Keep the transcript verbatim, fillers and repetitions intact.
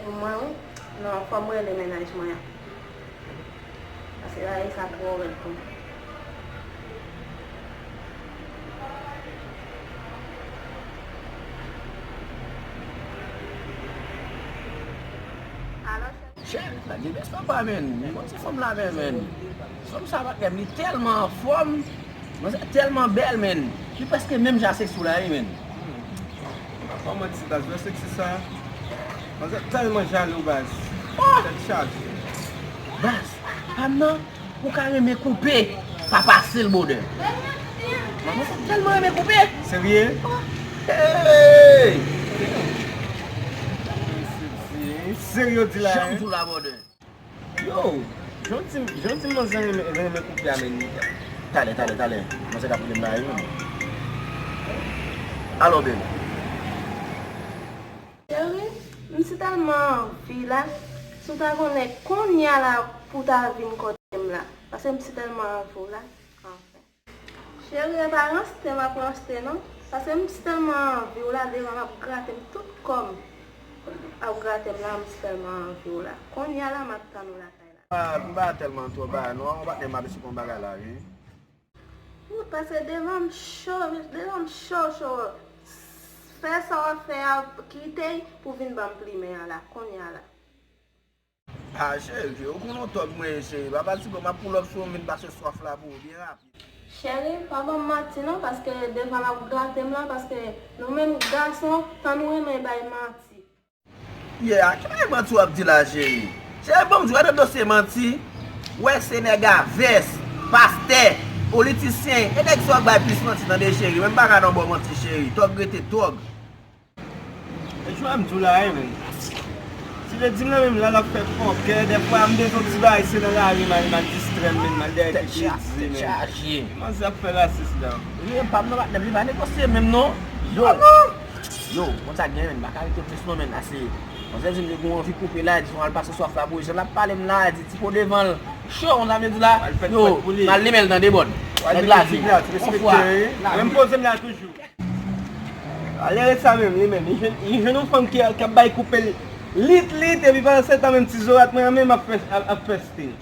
Pou mwen, wi. Non, fò m rele mennaj mwen an. Paske bagay sa twò rèd pou mwen. Alo, cheri. Cheri, la gen bès papa, menn. Mwen ti fanm la, menn, menn. Fanm sa, patnè m, li tèlman anfòm. Manzè tèlman bèl, menn. Li prèske menm jan seksi w la, wi, menn. Pa manti, baz, wè seksi sa. Manzè tèlman jalou, baz. Oh! Tèt chaje. Baz, pa m nan, ou ka renmen koupe, pa pase l bòdè. Manzè tèlman renmen koupe. Serye? Hey! Serye w di la, jan m di w la, bòdè. Yo, jan w di m, jan w di m manzè renmen, renmen koupe a, men talè, talè, talè. Manzè k ap rele m la, wi, menm. Alo, babe. Cheri, m si tèlman anvi la, si w ta konnen kounye a la pou w ta vin kote m la, paske m si tèlman anvi w la, anfen. Cheri, e pa ranste m ap ranste non, paske m si tèlman anvi w la, devan m ap grate m tout kò m ap grate m la, m si tèlman anvi w la. Kounye a la, m ap tann ou lakay la. Ah, m pa tèlman twò ba, non, yon patnè m ap eseye fè yon bagay la, wi. Wi, paske devan m cho, devan m cho, cho. Fè sa w ap fè a, kite y pou vin ban m plimen an la, kounye a la. Ah, cheri, ou konnen w tòg mwen ye, cheri. Papa Tigo, m ap pull up sou ou, m vin pase swaf la pou ou, byen rapid. Cheri, pa ban m manti non, paske devan l ap grate m lan, paske nou menm gason, tan nou renmen bay manti. Yeah, ki bagay manti w ap di la, cheri? Cheri, ban m di w, gade dosye manti. Wè se nèg a vès, pastè, politisyen, e nèg sa w ap bay plis manti, tande, cheri. Men m pa ka nan bò manti, cheri. Tòg rete tòg. E jwè m di w la, wi, men. Ti vle di m nan menm la, l ap fè fòkè. Dèfwa, m bezwen ti bagay, se nan lari, m al, m al distrè m, men, m al dèyè kèk kredi, men. Tèt chaje. Manzè ap fè rasis la. Wi, m pa m nan patnè, li pa negosye menm, non. Yo. Yo, konn sa k gen, men, m pa ka rete plis, non, men, ase. Manzè di m li gon anvi koupe la, di fò m al pase swaf la pou li. Jan l ap pale m la, di ti po devan l. Cho, konn sa m vle di la. Yo, m al limen l tande bòn. Nèg la di. Yon fwa. Menm poze m la toujou. Alè sa menm, li menm, li jwenn, li jwenn yon fanm ki, k ap bay koupe l lit, lit, epi pandan se tan menm ti zorat mwen an menm ap fè, ap, ap fè stil.